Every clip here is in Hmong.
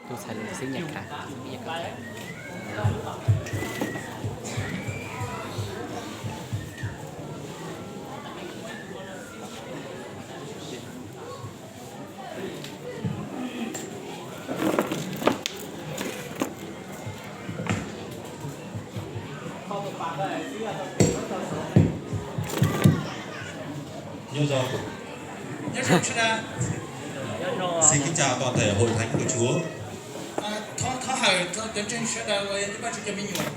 Tus xaiv lus xib nyas kha. Nyob zoo. Xin kính chào toàn thể hội thánh của Chúa.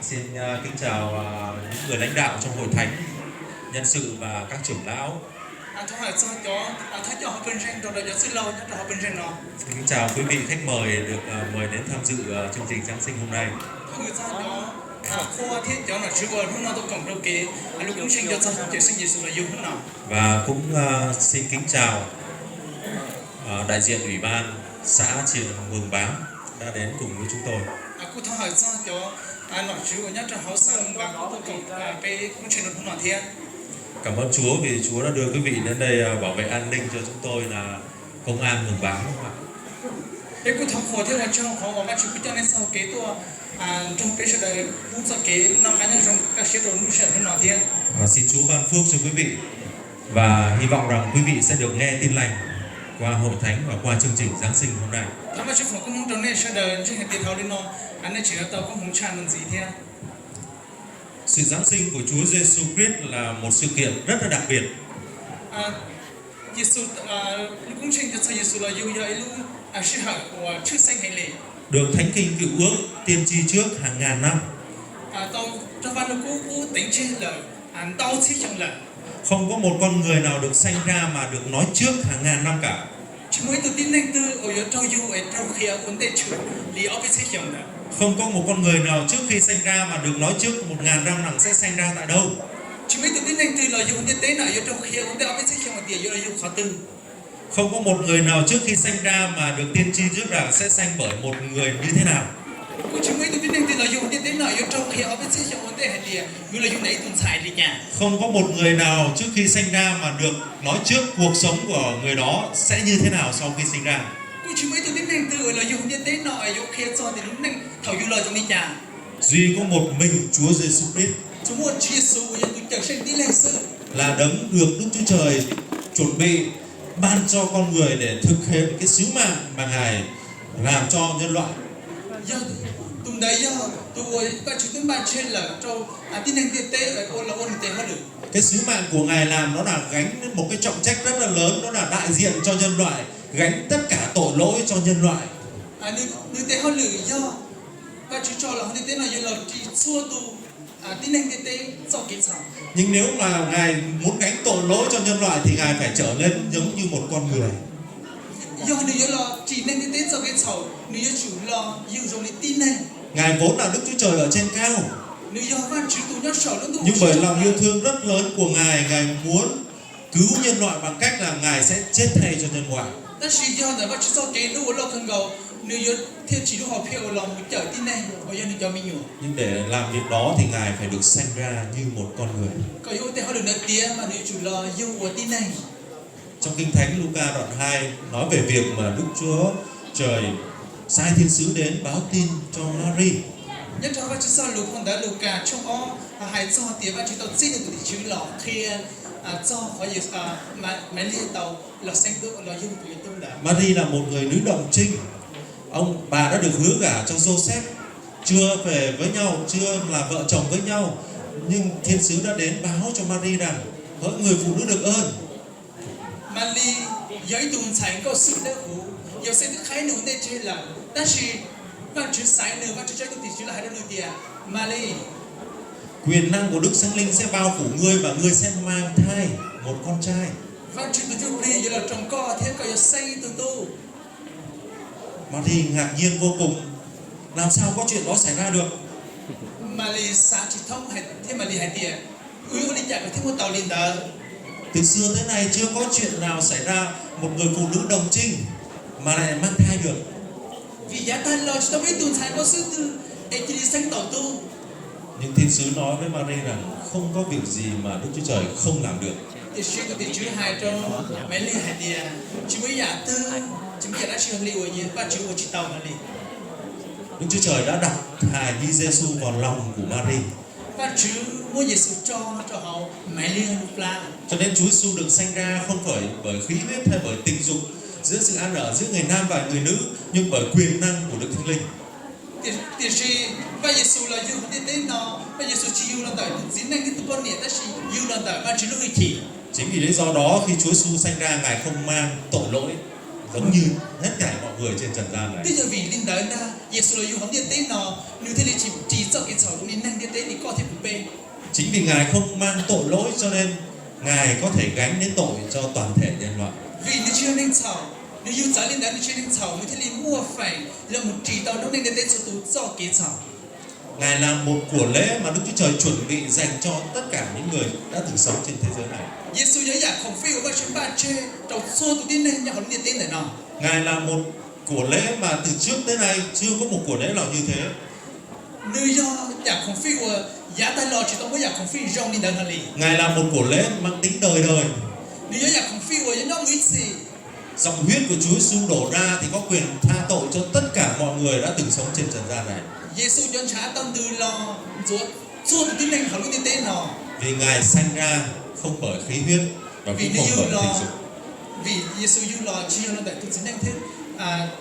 Xin, à, kính chào, à, những người lãnh đạo trong hội thánh, nhân sự và các trưởng lão. Kính chào quý vị khách mời được, à, mời đến tham dự, à, chương trình Giáng sinh hôm nay. Và cũng, à, xin kính chào, à, đại diện ủy ban xã Triềng Mường Bám đã đến cùng với chúng tôi. Kuj thov hawm txog cov nom tswv uas nyob rau hauv xav Mường Bám tuaj koom peb kuj ntseeg rau hnub no thiab. Cảm ơn Chúa vì Chúa đã đưa quý vị đến đây, à, bảo vệ an ninh cho chúng tôi là công an Mường Bám. Peb kuj thov qhuas thiab ua tsaug qhov uas Vajtswv kuj coj nej txoj kev tuaj nrog peb sawv daws pub txoj kev noj qab nyob zoo kaj siab rau lub sij hawm hnub no thiab. À, xin Chúa ban phước cho quý vị và hy vọng rằng quý vị sẽ được nghe tin lành qua hội thánh và qua chương trình Giáng sinh hôm nay. Thov Vajtswv foom koob hmoov rau nej sawv daws ntseeg hais tias dhau li no nej tseem yuav tau koob hmoov tshaj no ntxiv thiab. Sự Giáng sinh của Chúa Giêsu Christ là một sự kiện rất là đặc biệt. Yexus, lub koob tsheej cov txog Yexus los yug yog ib lub sij hawm uas tshwj xeeb heev li. Được Thánh Kinh Cựu Ước tiên tri trước hàng ngàn năm. Tau raug Vaj Lug Kub pub teev tseg lawm ntau txhiab xyoo lawm. Không có một con người nào được sanh ra mà được nói trước hàng ngàn năm cả. Tsis muaj ib tug tib neeg twg uas yuav raug yug es raug qhia ua ntej tshwm li ob peb txhiab xyoo lawm. Không có một con người nào trước khi sanh ra mà được nói trước một ngàn năm rằng sẽ sanh ra tại đâu. Tsis muaj ib tug tib neeg twg los yug ntiaj teb no yuav raug qhia ua ntej ob peb txhiab xyoo hais tias yuav los yug qhov twg. Không có một người nào trước khi sanh ra mà được tiên tri trước rằng sẽ sanh bởi một người như thế nào. Kuj tsis muaj ib tug tib neeg twg los yug ntiaj teb no yuav raug qhia ob peb txhiab xyoo ua ntej hais tias yuav los yug ntawm ib tug ntxhais li cas. Không có một người nào trước khi sanh ra mà được nói trước cuộc sống của người đó sẽ như thế nào sau khi sinh ra. Kuj tsis muaj ib tug tib neeg twg uas los yug ntiaj teb no yuav qhia txog tias lub neej thaum yug los zoo li cas. Duy có một mình Chúa Giêsu Christ Tsuas muaj Tswv Yexus uas yog tus Cawmseej tib leeg xwb. Là đấng được Đức Chúa Trời chuẩn bị ban cho con người để thực hiện cái sứ mạng mà Ngài làm cho nhân loại. Yog tus ntawd yog tus uas Vajtswv twb npaj tseg lawm rau tib neeg ntiaj teb ua los ua nws tes hauj lwm. Cái sứ mạng của Ngài làm nó là gánh một cái trọng trách rất là lớn, nó là đại diện cho nhân loại, gánh tất cả tội lỗi cho nhân loại. Nws tes hauj lwm yog Vajtswv tso los hauv ntiaj teb no yog los ris txhua tus tib neeg ntiaj teb txoj kev txhaum. Nhưng nếu mà Ngài muốn gánh tội lỗi cho nhân loại thì Ngài phải trở nên giống như một con người. Yog nws yuav los ris neeg ntiaj teb txoj kev txhaum, nws yuav tsum los yug zoo li tib neeg. Ngài vốn là Đức Chúa Trời ở trên cao. Nws yog Vajtswv tus nyob saum lub ntuj. Nhưng bởi lòng yêu thương rất lớn của Ngài, Ngài muốn cứu nhân loại bằng cách là Ngài sẽ chết thay cho nhân loại. Tab sis yog ntawm Vajtswv txoj kev hlub uas loj kawg nkaus, nws yuav thiaj tsim lub hom phiaj uas los mus cawm tib neeg uas yog nws cov me nyuam. Nhưng để làm việc đó thì Ngài phải được sanh ra như một con người. Kom yuav ua tej hauj lwm ntawd tiav mas nws yuav tsum los yug ua tib neeg. Trong Kinh Thánh Luca đoạn hai nói về việc mà Đức Chúa Trời sai thiên sứ đến báo tin cho Mary. Nyob rau Vajtswv txoj lus phau ntawv Lukas tshooj ob hais txog tias Vajtswv tau txib nws tus tim tswv los qhia txog qhov Maiv Liag tau los xeeb tub, los yug tus yuav tub ntawd. Mary là một người nữ đồng trinh. Ông bà đã được hứa gả cho Joseph, chưa về với nhau, chưa là vợ chồng với nhau, nhưng thiên sứ đã đến báo cho Mary rằng: Hỡi người phụ nữ được ơn. Malis yog ib tug ntxhais nkauj xwb dawb huv, Yauxej twb qhaib nws ua ntej tseg lawm, tab sis Vajtswv xaiv nws, Vajtswv tso ib tug tim tswv los hais rau nws tias, Malis, quyền năng của Đức Thánh Linh sẽ bao phủ ngươi và ngươi sẽ mang thai một con trai. Vajtswv tus Ntsuj Plig yuav los roos koj thiab koj yuav xeeb ib tug tub. Mary ngạc nhiên vô cùng. Làm sao có chuyện đó xảy ra được? Malis xav tsis thoob thiab Malis hais tias, ua li cas kuv thiaj muaj tau li ntawd? Từ xưa tới nay chưa có chuyện nào xảy ra một người phụ nữ đồng trinh mà lại mang thai được. Vim yav tag los tsis tau muaj ib tug ntxhais nkauj xwb twg es cia li xeeb tau tub. Nhưng thiên sứ nói với Mary rằng không có việc gì mà Đức Chúa Trời không làm được. Tiam sis tus tim tswv hais rau Maiv Liag hais tias, tsis muaj ib yam twg, tsis muaj yam dab tsi yog li uas Vajtswv ua tsis tau hlo li. Đức Chúa Trời đã đặt hài nhi Giêsu vào lòng của Mary. Vajtswv muab Yexus tso rau hauv Malis lub plab. Cho nên Chúa Giêsu được sanh ra không phải bởi khí huyết hay bởi tình dục giữa sự ăn ở giữa người nam và người nữ, nhưng bởi quyền năng của Đức Thánh Linh. Tiam sis Vaj Yexus los yug hauv ntiaj teb no, Vaj Yexus tsis yug los ntawm tus txiv neej thiab tus poj niam, tab sis yug los ntawm Vajtswv lub hwj chim. Chính vì lý do đó khi Chúa Giêsu sanh ra, Ngài không mang tội lỗi giống như hết thảy mọi người trên trần gian này. Twb yog vim li ntawd ntag, Yexus los yug hauv ntiaj teb no, nws thiaj li tsis ris txoj kev txhaum rau neeg ntiaj teb li koj thiab kuv peb. Chính vì Ngài không mang tội lỗi cho nên Ngài có thể gánh đến tội cho toàn thể nhân loại. Vim nws tsis yog neeg txhaum, nws yug txawv li ntawd, nws tsis yog neeg txhaum, nws thiaj li muaj feem los mus ris tau lub neej ntiaj teb txhua tus txoj kev txhaum. Ngài là một của lễ mà Đức Chúa Trời chuẩn bị dành cho tất cả những người đã từng sống trên thế giới này. Yexus yog ib yam khoom fij uas Vajtswv npaj tseg rau txhua tus tib neeg nyob hauv lub ntiaj teb ntawm no. Ngài là một của lễ mà từ trước tới nay chưa có một của lễ nào như thế. Nws yog yam khoom fij uas yav tag los tsis tau muaj yam khoom fij zoo li ntawd hlo li. Ngài là một của lễ mang tính đời đời. Nws yog yam khoom fij uas yuav nyob mus ib txhis. Dòng huyết của Chúa Giêsu đổ ra thì có quyền tha tội cho tất cả mọi người đã từng sống trên trần gian này. Yexus cov ntshav tau ntws los ntxuav txhua tus tib neeg hauv lub ntiaj teb no. Vì Ngài sanh ra không bởi khí huyết và cũng không bởi tình dục. Vim Yexus yug los tsis yog los ntawm tus txiv neej thiab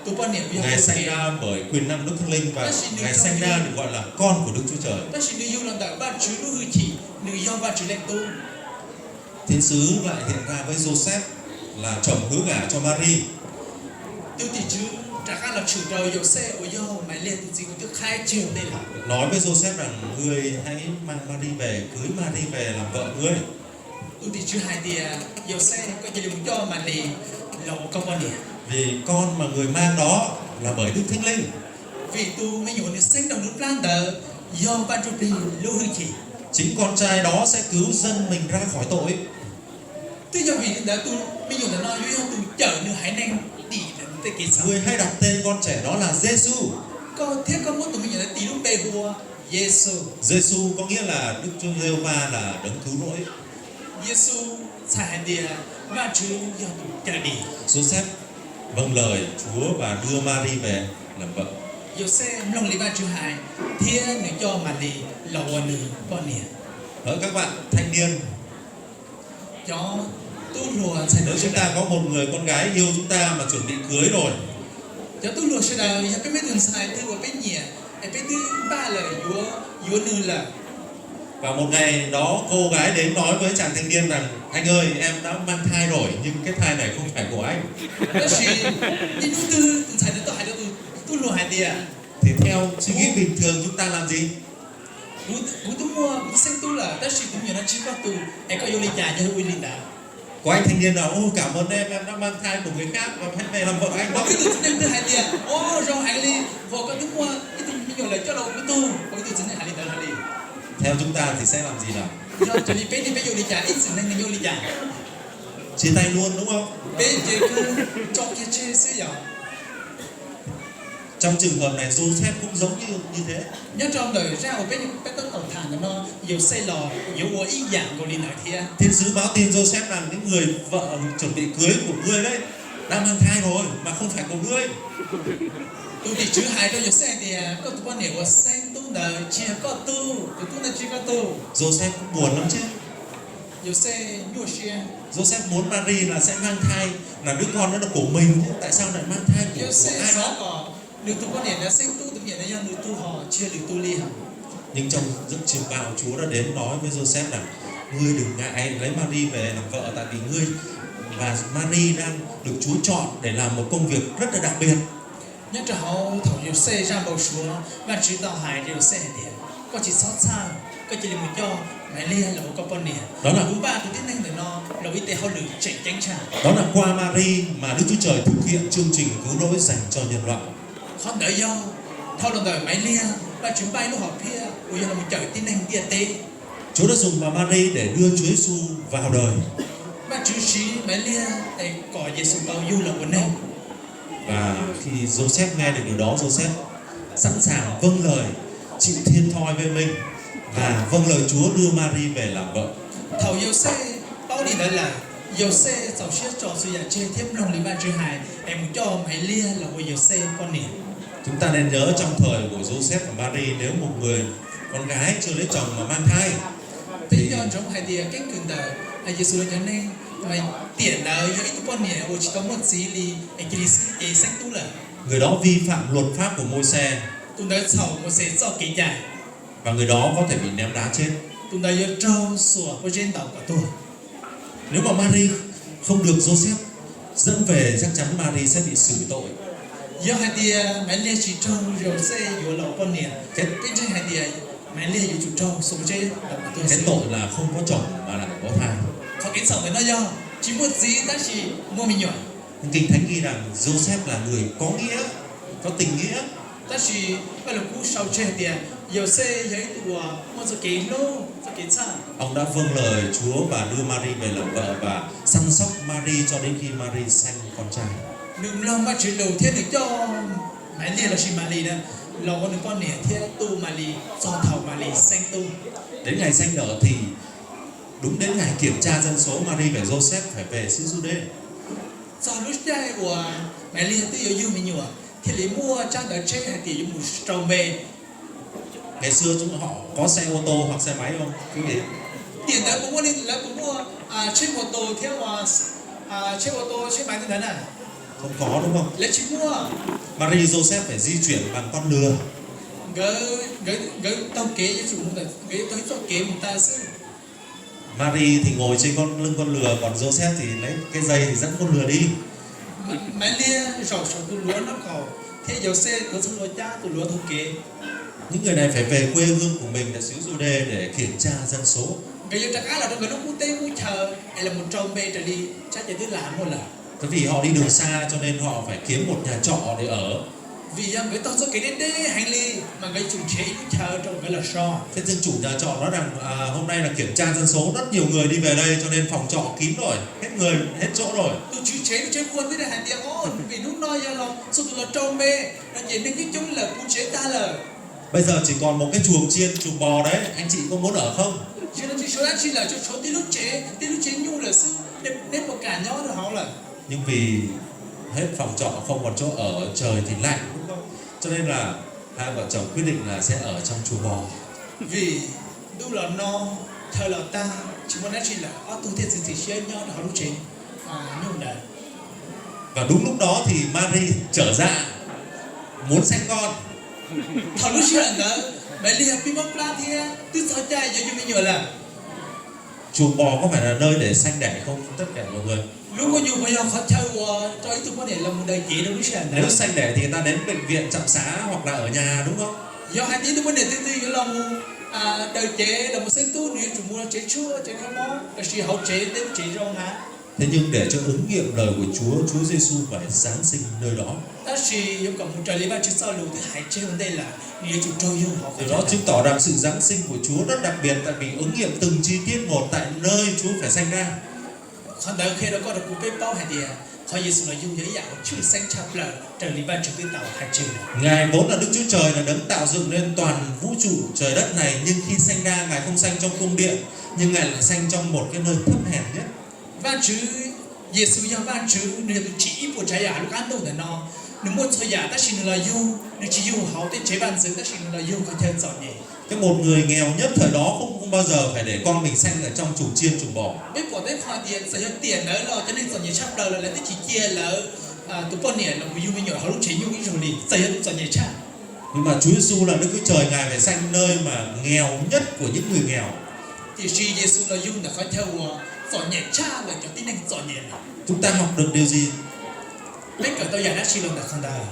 tus poj niam, Ngài sanh ra bởi quyền năng Đức Thánh Linh và Ngài sanh ra được gọi là con của Đức Chúa Trời. Tab sis nws yug los ntawm Vajtswv lub hwj chim, nws yog Vajtswv leej tub. Thiên sứ lại hiện ra với Joseph là chồng hứa gả cho Mary. Tus tim tswv rov qab los tshwm rau Yauxej uas yog Malis tus txiv uas twb qhaib tseg tej lawm. Nói với Joseph rằng: Ngươi hãy mang Mary về, cưới Mary về làm vợ ngươi. Tus tim tswv hais tias, Yauxej, koj cia li mus coj Malis los ua koj poj niam. Vì con mà người mang đó là bởi Đức Thánh Linh. Vim tus me nyuam nws xeeb rau lub plab ntawd yog Vaj Ntsujplig lub hwj chim. Chính con trai đó sẽ cứu dân mình ra khỏi tội. Twb yog vim li ntawd tus me nyuam ntawm no yuav yog tus cawm nws haiv neeg dim tej kev txhaum. Người hãy đặt tên con trẻ đó là Giêsu. Koj thiab koj muab tus me nyuam ntawd tis lub npe hu ua Yexus. Giêsu có nghĩa là Đức Chúa Giê-hô-va là đấng cứu rỗi. Yexus txhais hais tias Vajtswv yog tus cawm dim. Joseph vâng lời Chúa và đưa Mary về làm vợ. Yauxej mloog li Vajtswv hais thiab nws coj Malis los ua nws poj niam. Hỡi các bạn thanh niên, cov tub hluas ntxhais, nếu chúng ta có một người con gái yêu chúng ta mà chuẩn bị cưới rồi, cov tub hluas sawv daws, yog peb muaj ib tug ntxhais twg uas peb nyiam es peb twb npaj lawm yuav, yuav nws lawm. Và một ngày đó cô gái đến nói với chàng thanh niên rằng: Anh ơi, em đã mang thai rồi, nhưng cái thai này không phải của anh. Tab sis ib hnub twg tus ntxhais ntawd tuaj hais rau tus tub hluas hais tias, thì theo suy nghĩ bình thường chúng ta làm gì? Kuv, kuv twb muaj, kuv xeeb tub lawm, tab sis tus me nyuam no tsis yog koj tug, es koj yuav li cas, yog ua li ntawd? Có anh thanh niên nào: Ôi, cảm ơn em, em đã mang thai của người khác và hãy về làm vợ anh đó. Muaj ib tug txiv neej twg hais tias, o, zoo heev li, vim koj twb muaj ib tug me nyuam lawm, coj los ua kuv tug. Muaj ib tug txiv neej hais li ntawd hlo li. Theo chúng ta thì sẽ làm gì nào? Yog raws li peb ne, peb yuav li cas? Ib txwm neeg nws yuav li cas? Chia tay luôn đúng không? Peb ces kuj tso kiag tseg xwb yom. Trong trường hợp này, Joseph cũng giống như như thế. Nyob rau ntawm zaj uas peb, peb tab tom tham ntawm no, Yauxej los yuav ua ib yam nkaus li ntawd thiab. Thiên sứ báo tin Joseph rằng: Những người vợ chuẩn bị cưới của ngươi đấy đã mang thai rồi, mà không phải của ngươi. Tus tim tswv hais rau Yauxej tias, koj tus poj niam uas xeeb tub ntawd tsis yog koj tug, tus tub ntawd tsis yog koj tug. Joseph cũng buồn lắm chứ. Yauxej nyuaj siab. Joseph muốn Mary là sẽ mang thai, là đứa con đó là của mình chứ, tại sao lại mang thai của, của ai đó? Yauxej xav kom nws tus poj niam ntawd xeeb tub, tus poj niam ntawd yog nws tug hos tsis yog lwm tus li hos. Nhưng trong giấc chiêm bao, Chúa đã đến nói với Joseph rằng: Ngươi đừng ngại lấy Mary về làm vợ, tại vì ngươi và Mary đang được Chúa chọn để làm một công việc rất là đặc biệt. Nyob rau hauv thaum Yauxej zaj npau suav, Vajtswv tau hais rau Yauxej hais tias, koj tsis txhob txhawj, koj cia li mus coj Malis los ua koj poj niam. Kuv npaj tus tib neeg ntawm no los ua ib tug hauj lwm tseem ceeb tshaj. Đó là qua Mary mà Đức Chúa Trời thực hiện chương trình cứu rỗi dành cho nhân loại. Qhov ntawd yog dhau los ntawm Malis, Vajtswv npaj ib lub hom phiaj uas yog los cawm tib neeg ntiaj teb. Chúa đã dùng bà Mary để đưa Chúa Giêsu vào đời. Vajtswv siv Malis es kom Yexus tau yug los ua neeg. Và khi Joseph nghe được điều đó, Joseph sẵn sàng vâng lời, chịu thiệt thòi về mình và vâng lời Chúa đưa Mary về làm vợ. Thaum Yauxej paub li ntawd lawm, Yauxej txaus siab tso txhua yam tseg thiab mloog li Vajtswv hais es mus coj Malis los ua Yauxej poj niam. Chúng ta nên nhớ trong thời của Joseph và Mary, nếu một người con gái chưa lấy chồng mà mang thai, Peb nco ntsoov hais tias keeb kwm ntawm Yexus lawv cov neeg, tiam ntawd yog ib tug poj niam uas tsis tau muaj txiv li es cia li xeeb tub lawm, người đó vi phạm luật pháp của Môi-se, tus ntawd txhaum Mauxes txoj kev cai, và người đó có thể bị ném đá chết. Tus ntawd yuav raug xuas pob zeb ntaus kom tuag. Nếu mà Mary không được Joseph dẫn về, chắc chắn Mary sẽ bị xử tội. Yog hais tias Maiv Liag tsis raug Yauxej yuav los ua poj niam, keeb ntseeg hais tias Maiv Liag yuav tsum raug xuas pob zeb ntaus kom tuag xwb. Cái tội là không có chồng mà lại có thai. Qhov kev txhaum ntawm no yog tsis muaj txiv tab sis muaj me nyuam. Kinh Thánh ghi rằng Joseph là người có nghĩa, có tình nghĩa. Tab sis Vaj Lug Kub sau tseg hais tias Yauxej yog ib tug uas muaj txoj kev hlub, txoj kev txhawj. Ông đã vâng lời Chúa và đưa Mary về làm vợ và săn sóc Mary cho đến khi Mary sanh con trai. Nws mloog Vajtswv lus thiab nws coj Maiv Liag lossis Malis na los ua nws poj niam thiab tu Malis txog thaum Malis xeeb tub. Đến ngày sanh nở thì đúng đến ngày kiểm tra dân số, Mary và Joseph phải về xứ Juđê. Txog lub caij uas Maiv Liag twb yuav yug me nyuam thiaj li muaj tsab ntawv tshiab hais tias yuav mus rau npe. Ngày xưa chúng họ có xe ô tô hoặc xe máy không, quý vị? Tiam ntawd puas muaj li, lawv puas muaj tsheb mos tos thiab, tsheb ô tô, tsheb máy ntawd na? Không có đúng không? Lawv tsis muaj. Mary Joseph phải di chuyển bằng con lừa. Nkawd taug kev, yuav tsum nkawd yuav taug ib txoj kev mus tau xwb. Mary thì ngồi trên con lưng con lừa, còn Joseph thì lấy cái dây thì dẫn con lừa đi. Maiv Liag zaum saum tus luav nraub qaum thiab Yauxej tuav txoj hlua cab tus luav taug kev. Những người này phải về quê hương của mình tại xứ Juđê để kiểm tra dân số. Nkawd yuav rov qab los rau nkawd lub qub teb qub chaw es los mus rau npe raws li tsab cai twb lam muaj lawm. Tại vì họ đi đường xa cho nên họ phải kiếm một nhà trọ để ở. Vim yog nkawd taug txoj kev deb deb heev li mas nkawd tsum nrhiav ib lub chaw rau nkawd los so. Thế nhưng chủ nhà trọ nói rằng, à, hôm nay là kiểm tra dân số, rất nhiều người đi về đây cho nên phòng trọ kín rồi, hết người, hết chỗ rồi. Tus tswv tsev lub tsev qhua twb hais tias, o, vim hnub no yog los txhua tus los rau npe no ces neeg coob coob lawm, puv tsev tag lawm. Bây giờ chỉ còn một cái chuồng chiên, chuồng bò đấy, anh chị có muốn ở không? Tsis, no tsis tshuav dab tsi lawm, tsuas tshuav tib lub tsev, tib lub tsev nyuj lawm xwb, neb puas kam nyob rau hauv lawm? Nhưng vì hết phòng trọ không còn chỗ ở, trời thì lạnh, cho nên là hai vợ chồng quyết định là sẽ ở trong chùa bò. Vim ntuj los no, chaw los tag, tsis muaj dab tsi lawm, ob tug thiaj txiav txim siab nyob rau hauv lub tsev nyuj ntawd. Và đúng lúc đó thì Mary trở dạ, muốn sanh con. Thaum lub sij hawm ntawd, Maiv Liag pib mob plab thiab twb txog caij yuav yug me nyuam lawm. Chuồng bò có phải là nơi để sanh đẻ không, tất cả mọi người? Lub nkuaj nyuj puas yog qhov chaw uas rau ib tug poj niam los mus daws cev rau lub sij hawm ntawd? Nếu sanh đẻ thì người ta đến bệnh viện trạm xã hoặc là ở nhà đúng không? Yog hais tias ib tug poj niam twg twg yuav los mus daws cev los mus xeeb tub, nws yuav tsum mus tsev tshuaj, tsev kho mob lossis hauv tsev, tej tsev zoo na. Thế nhưng để cho ứng nghiệm lời của Chúa, Chúa Giêsu phải giáng sinh nơi đó. Tab sis yuav kom mus raws li Vajtswv txoj lus twb hais tseg ua ntej lawm, nws yuav tsum raug yug hauv qhov chaw ntawd. Điều đó chứng tỏ rằng sự giáng sinh của Chúa rất đặc biệt, tại vì ứng nghiệm từng chi tiết một tại nơi Chúa phải sanh ra. Qhov ntawd qhia rau koj rau kuv peb paub hais tias qhov Yexus los yug yog ib yam uas tshwj xeeb tshaj plaws raws li Vajtswv twb tau hais tseg lawm. Ngài vốn là Đức Chúa Trời, là đấng tạo dựng nên toàn vũ trụ trời đất này, nhưng khi sanh ra, Ngài không sanh trong cung điện, nhưng Ngài lại sanh trong một cái nơi thấp hèn nhất. Vajtswv, Yexus yog Vajtswv, nws yog tus tsim ib puas tsav yam lub qab ntuj ntawm no. Nws muaj txhua yam tab sis nws los yug, nws tsis yug hauv tej tsev vaj ntxwv tab sis nws los yug qhov chaw txom nyem. Cái một người nghèo nhất thời đó cũng không bao giờ phải để con mình sanh ở trong chuồng chiên chuồng bò. Peb pom tau qhov tias txawm yog tiam ntawd los cov neeg txom nyem tshaj plaws los lawv twb tsis cia lawv tus poj niam los mus yug me nyuam hauv lub tsev nyuj ib zaug li, txawm yog tus txom nyem tshaj. Nhưng mà Chúa Giêsu là Đức Chúa Trời, Ngài phải sanh nơi mà nghèo nhất của những người nghèo. Tiam sis Yexus los yug ntawm qhov chaw uas txom nyem tshaj ntawm cov tib neeg txom nyem lawm. Chúng ta học được điều gì? Peb kawm tau yam dab tsi los ntawm qhov ntawd?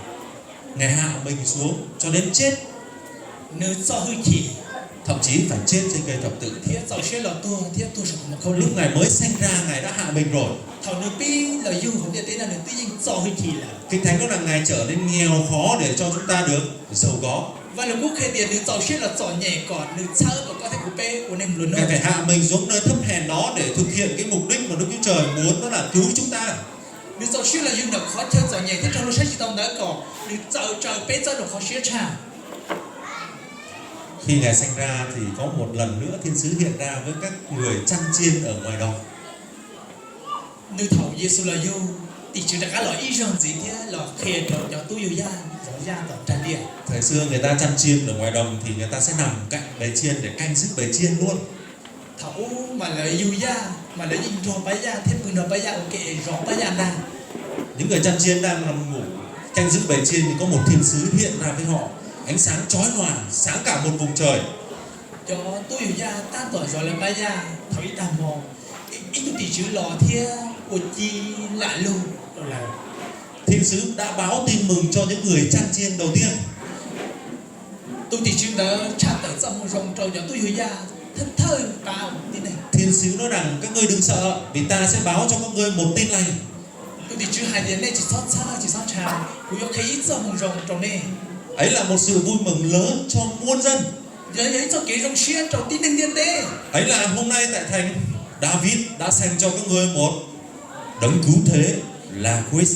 Ngài hạ mình xuống cho đến chết. Nws txo hwj chim, thậm chí phải chết trên cây thập tự, thiab txaus siab los tuag thiab tuag saum tus khaub lig. Lúc Ngài mới sanh ra, Ngài đã hạ mình rồi. Thaum nws pib los yug hauv ntiaj teb no nws twb yeej txo hwj chim lawm. Kinh Thánh nói là Ngài trở nên nghèo khó để cho chúng ta được giàu có. Vaj Lug Kub qhia tias nws txaus siab los txom nyem kom nws txhawb tau koj thiab kuv peb ua neej luag hnub. Ngài phải hạ mình xuống nơi thấp hèn đó để thực hiện cái mục đích mà Đức Chúa Trời muốn, đó là cứu chúng ta. Nws txaus siab los yug ntawm qhov chaw txom nyem thiab raug luag saib tsis tau ntawd kom nws txaus raws peb txoj lus qhov siab tshaj. Khi Ngài sanh ra thì có một lần nữa thiên sứ hiện ra với các người chăn chiên ở ngoài đồng. Nws thaum Yexus los yug, Tim tswv rov qab los ib zaug ntxiv thiab los qhia rau cov tub yug yaj zov yaj tom rag liaj. Thời xưa người ta chăn chiên ở ngoài đồng thì người ta sẽ nằm cạnh bầy chiên để canh giữ bầy chiên luôn. Thaum ub mas lawv yug yaj mas lawv yeej nrog pab yaj thiab pw nrog pab yaj ua ke zov pab yaj ntag. Những người chăn chiên đang nằm ngủ canh giữ bầy chiên thì có một thiên sứ hiện ra với họ. Ánh sáng chói lòa sáng cả một vùng trời. Cov tub yug yaj tab tom zov lawv pab yaj thaum ib tag hmo, ib tug tim tswv los thiab ua ci lam lug rau lawv. Thiên sứ đã báo tin mừng cho những người chăn chiên đầu tiên. Tus tim tswv ntawd tshaj tawm txoj moo zoo rau cov tub yug yaj thawj thawj pab tib neeg. Thiên sứ nói rằng các ngươi đừng sợ, vì ta sẽ báo cho các ngươi một tin lành. Tus tim tswv hais tias nej tsis txhob txhawj tsis txhob ntshai, kuv yuav qhia ib txoj moo zoo rau nej. Ấy là một sự vui mừng lớn cho muôn dân. Yog yog ib txoj kev zoo siab rau tib neeg ntiaj teb. Ấy là hôm nay tại thành David đã sanh cho các ngươi một đấng cứu thế là Christ,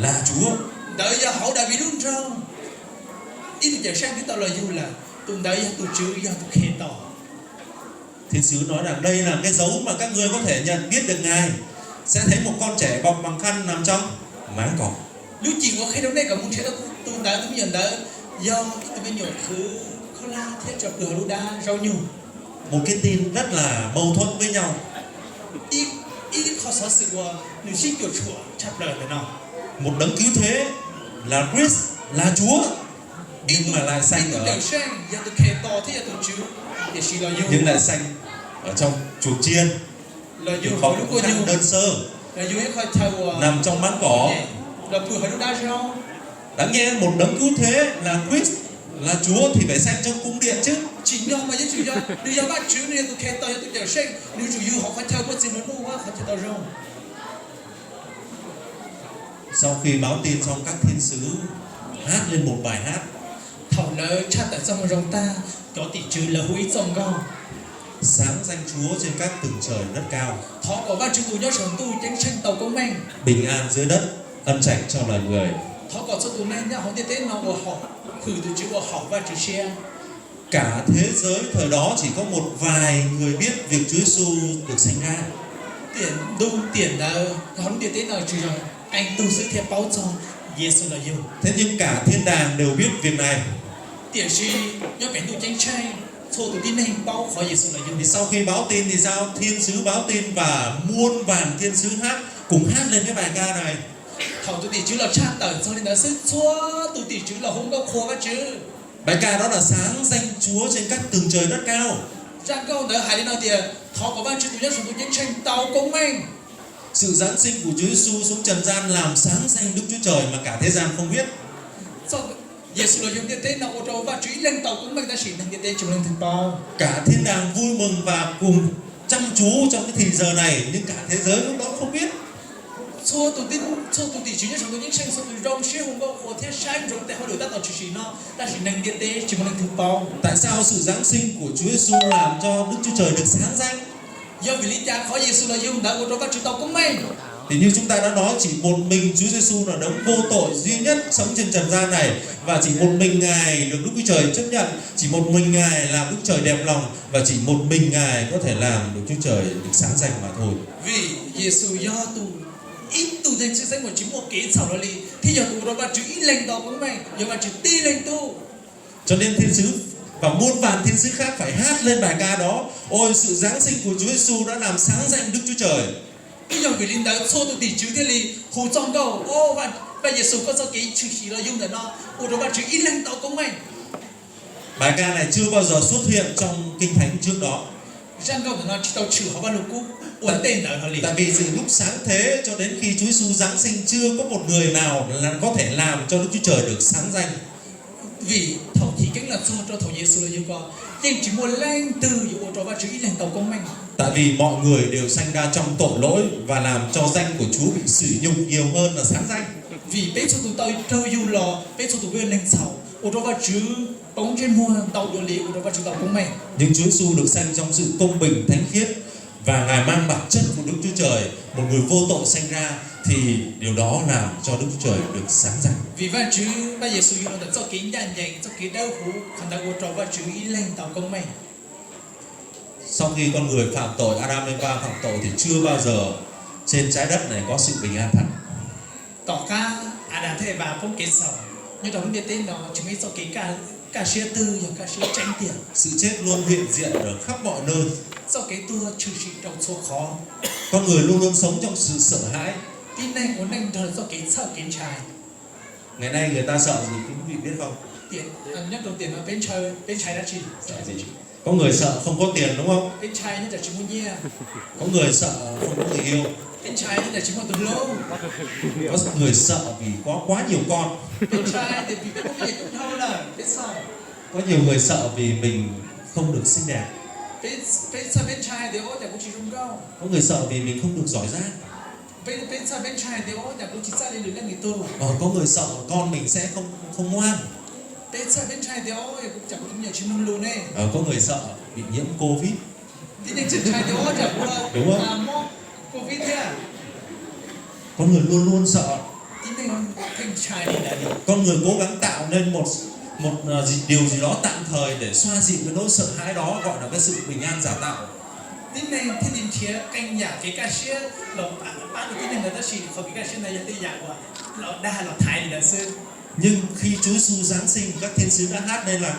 là Chúa. Ntawd yog hauv Daviv lub nroog ib tug cawm seej twb tau los yug lawm, tus ntawd yog tus Tswv yog tus Khetos. Thiên sứ nói rằng đây là cái dấu mà các ngươi có thể nhận biết được Ngài. Sẽ thấy một con trẻ bọc bằng khăn nằm trong máng cỏ. Lub cim uas qhia rau nej kom mus nrhiav tau tus ntawd tus me nyuam ntawd yog ib tug me nyuam qhwv khaub hlab thiab tso pw hauv lub dab zaub nyuj. Một cái tin rất là mâu thuẫn với nhau. Ib qho xov xwm uas nws sib cuam tshuam tshaj plaws ntawm no. Một đấng cứu thế là Christ, là Chúa, nhưng mà lại sanh ở, yog tus Khetos thiab yog tus Tswv, tiam sis los yug, nhưng lại sanh ở trong chuồng chiên, los yug hauv lub kua nyuj đơn sơ, los yug ib qho chaw uas nằm trong máng cỏ, los pw hauv lub dab zaub. Đáng nhẽ một đấng cứu thế là Christ, là Chúa thì phải sanh trong cung điện chứ. Tsim nyog mas yuav tsum yog nws yog Vajtswv, nws yog tus Khetos, yog tus cawm seej, nws yuav tsum yug hauv qhov chaw muaj txiag nplua nuj, qhov chaw tau zoo. Sau khi báo tin xong, các thiên sứ hát lên một bài hát. Thaum lawv tshaj tawm txoj moo zoo tag, cov tim tswv lawv hu ib txoj nkauj. Sáng danh Chúa trên các tầng trời rất cao. Thov kom Vajtswv tus nyob saum ntuj ceeb tsheej tau koob meej. Bình an dưới đất, ân sạch cho loài người. Thov kom txhua tus neeg nyob hauv ntiaj teb no ua haum, hwm tus Tswv ua haum Vajtswv siab. Cả thế giới thời đó chỉ có một vài người biết việc Chúa Giêsu được sanh ra. Tiam ntu tiam ntawd hauv lub ntiaj teb no tsuas yog qee tug xwb thiaj paub txog Yexus los yug. Thế nhưng cả thiên đàng đều biết việc này. Tiam sis nyob pem ntuj ceeb tsheej txhua tus tib neeg paub qhov Yexus los yug. Thì sau khi báo tin thì sao? Thiên sứ báo tin và muôn vàn thiên sứ hát, cùng hát lên cái bài ca này. Thaum tus tim tswv los tshaj tawm txog li ntawd xwb, txhua tus tim tswv los hu nkauj qhuas Vajtswv. Bài ca đó là sáng danh Chúa trên các tầng trời rất cao. Zaj nkauj ntawd hais li no tias, thov kom Vajtswv tus nyob saum ntuj ceeb tsheej tau koob meej. Sự giáng sinh của Chúa Giêsu xuống trần gian làm sáng danh Đức Chúa Trời mà cả thế gian không biết. Yexus los yug ntiaj teb no ua rau Vajtswv ib leeg tau koob meej tab sis neeg ntiaj teb tsis muaj leej twg paub. Cả thiên đàng vui mừng và cùng chăm chú trong cái thì giờ này, nhưng cả thế giới lúc đó không biết. Txhua tus tim tswv nyob saum ntuj ceeb tsheej txhua tus zoo siab hu nkauj qhuas thiab saib ntsoov tes hauj lwm tab tom tshwm sim no, tab sis neeg ntiaj teb tsis muaj leej twg paub. Tại sao sự giáng sinh của Chúa Giêsu làm cho Đức Chúa Trời được sáng danh? Yog vim li cas qhov Yexus los yug ntawd ua rau Vajtswv tau koob meej? Thì như chúng ta đã nói, chỉ một mình Chúa Giêsu là đấng vô tội duy nhất sống trên trần gian này, và chỉ một mình Ngài được Đức Chúa Trời chấp nhận, chỉ một mình Ngài làm Đức Chúa Trời đẹp lòng, và chỉ một mình Ngài có thể làm được Chúa Trời được sáng danh mà thôi. Vim Yexus yog tus ib tug neeg tshwj xeeb uas tsis muaj kev txhaum hlo li, thiab yog tus ua rau Vajtswv ib leeg tau koob meej, yog Vajtswv tib leeg tug. Cho nên thiên sứ và muôn vàn thiên sứ khác phải hát lên bài ca đó. Ôi, sự giáng sinh của Chúa Giêsu đã làm sáng danh Đức Chúa Trời. Twb yog vim li ntawd txhua tus tim tswv thiaj li hu txoj nkauj, Vaj Yexus, koj txoj kev tshwm sim los yug ntawm no ua rau Vajtswv ib leeg tau koob meej. Bài ca này chưa bao giờ xuất hiện trong Kinh Thánh trước đó. Zaj nkauj ntawm no tsis tau tshwm hauv Vaj Lug Kub ua ntej ntawd hlo li. Tại vì từ lúc sáng thế cho đến khi Chúa Giêsu giáng sinh, chưa có một người nào là có thể làm cho Đức Chúa Trời được sáng danh. Vim thaum chiv keeb los txog rau thaum Yexus los yug ko, yeej tsis muaj leej twg yuav ua rau Vajtswv ib leeg tau koob meej. Tại vì mọi người đều sanh ra trong tội lỗi và làm cho danh của Chúa bị sỉ nhục nhiều hơn là sáng danh. Vim peb txhua tus tau raug yug los, peb txhua tus kuj yog neeg txhaum, ua rau Vajtswv poob ntsej muag ntau dua li ua rau Vajtswv tau koob meej. Nhưng Chúa Giêsu được sanh trong sự công bình thánh khiết và Ngài mang bản chất của Đức Chúa Trời, một người vô tội sanh ra thì điều đó làm cho Đức Chúa Trời được sáng danh. Vim Vajtswv, Vaj Yexus yug los ntawm txoj kev ncaj ncees, txoj kev dawb huv, qhov ntawd ua rau Vajtswv ib leeg tau koob meej. Sau khi con người phạm tội, Adam Eva phạm tội thì chưa bao giờ trên trái đất này có sự bình an thật. tej vas poob kev txhaum. Nyob rau lub ntiaj teb no tsis muaj ib txoj kev kaj siab twg yog kaj siab tseeb tiag. Sự chết luôn hiện diện ở khắp mọi nơi. Txoj kev tuag tshwm sim rau txhua qhov. Con người luôn luôn sống trong sự sợ hãi. Tib neeg ua neej nrog txoj kev txhawj kev ntshai. Ngày nay người ta sợ gì, quý vị biết không? Nyob rau tiam no peb ntshai, peb ntshai dab tsi? Có người sợ không có tiền đúng không? Peb ntshai nyob tsam tsis muaj nyiaj. Có người sợ không có người yêu. Peb ntshai nyob tsam tsis muaj tus hlub. Có người sợ vì có quá nhiều con. Peb ntshai tias vim peb muaj me nyuam coob dhau lawm peb txhawj. Có nhiều người sợ vì mình không được xinh đẹp. Peb txhawj, peb ntshai tias ua cas kuv tsis zoo nkauj. Có người sợ vì mình không được giỏi giang. Peb, peb txhawj peb ntshai tias ua cas kuv tsis txawj li lwm leej lwm tug. Ờ, có người sợ con mình sẽ không không ngoan. Peb txhawj peb ntshai tias ua cas kuv tus me nyuam tsis mloog lus ne. Ờ, có người sợ bị nhiễm covid. Tib neeg tseem ntshai tias ua cas kuv mob covid thiab. Có người luôn luôn sợ. Tib neeg pheej ntshai li ntawd li. Con người cố gắng tạo nên một một ờ, gì- điều gì đó tạm thời để xoa dịu cái nỗi sợ hãi đó, gọi là cái sự bình an giả tạo. Tib neeg thiaj li nrhiav qee yam kev kaj siab los pab rau tib neeg ntawd, tab sis qhov kev kaj siab ntawd yog tej yam uas los dag los thaiv li ntawd xwb. Nhưng khi Chúa Giêsu Giáng sinh, các thiên sứ đã hát nên là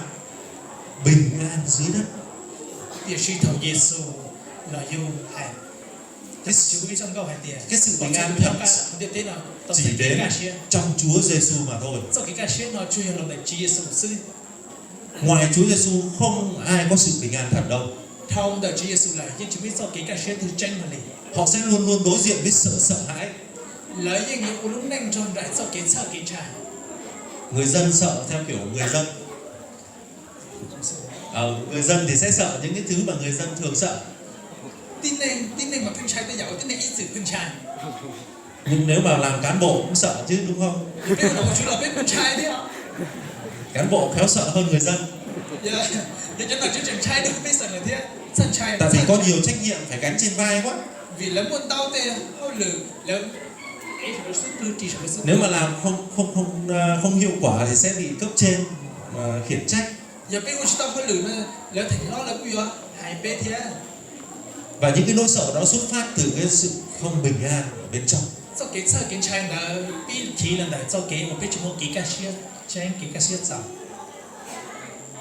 bình an dưới đất. Tiam sis thaum Yexus los yug hais, Yexus ib txoj nkauj hais tias, cái sự bình an thật chỉ đến trong Chúa Giêsu mà thôi. Txoj kev kaj siab no tsuas yog los ntawm Tswv Yexus xwb. Ngoài Chúa Giêsu không ai có sự bình an thật đâu. Dhau ntawm Tswv Yexus lawm yeej tsis muaj ib txoj kev kaj siab twg tseeb hlo li. Họ sẽ luôn luôn đối diện với sự sợ hãi. Lawv yeej yuav ua lub neej nrog nraim txoj kev txhawj kev ntshai. Người dân sợ theo kiểu người dân. Ờ, người dân thì sẽ sợ những cái thứ mà người dân thường sợ. Tib neeg, tib neeg mas pheej ntshai tej yam uas tib neeg ib txwm pheej ntshai. Nhưng nếu mà làm cán bộ cũng sợ chứ đúng không? Peb ua nom ua tswv los peb kuj ntshai thiab. Cán bộ khéo sợ hơn người dân. Yog cov nom tswv tseem ntshai dua peb xeem lawm thiab, txhawj ntshai. Tại vì có nhiều trách nhiệm phải gánh trên vai quá. Vim lawv muaj ntau tej hauj lwm lawv ev saum lawv xub pwg, ris saum lawv xub pwg. Nếu mà làm không không không à, không hiệu quả thì sẽ bị cấp trên à, khiển trách. Yog peb ua tsis tau hauj lwm no, lawv theem hlob lawv kuj yuav hais peb thiab. Và những cái nỗi sợ đó xuất phát từ cái sự không bình an ở bên trong. Txoj kev txhawj kev ntshai ntawd pib chiv los ntawm txoj kev uas peb tsis muaj kev kaj siab tseeb, kev kaj siab txaus.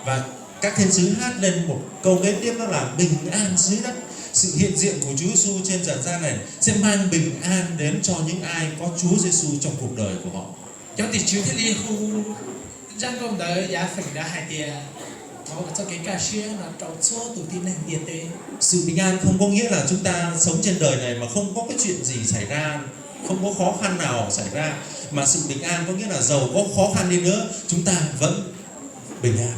Và các thiên sứ hát lên một câu kế tiếp đó là bình an dưới đất. Sự hiện diện của Chúa Giêsu trên trần gian này sẽ mang bình an đến cho những ai có Chúa Giêsu trong cuộc đời của họ. Cov tim tswv thiaj li hu zaj nkauj ntawd yav feem ntawd hais tias, thov kom txoj kev kaj siab no rau txhua tus tib neeg ntiaj teb. Sự bình an không có nghĩa là chúng ta sống trên đời này mà không có cái chuyện gì xảy ra, không có khó khăn nào xảy ra, mà sự bình an có nghĩa là dầu có khó khăn đi nữa, chúng ta vẫn bình an.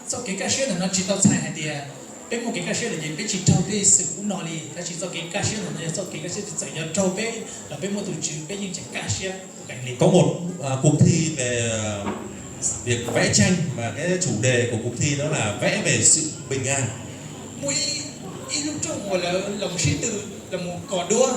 Txoj kev kaj siab ntawm no tsis tau txhais hais tias peb muaj kev kaj siab lawm ces peb tsis raug tej xwm ub no li, tab sis txoj kev kaj siab ntawm no yog txoj kev kaj siab tsis txawm yog raug peb los peb muaj tus Tswv peb yeej tseem kaj siab ua kees li. Có một à, cuộc thi về à, việc vẽ tranh mà cái chủ đề của cuộc thi đó là vẽ về sự bình an. Muaj ib, ib lub rooj uas lawv los sib tw los mus kos duab.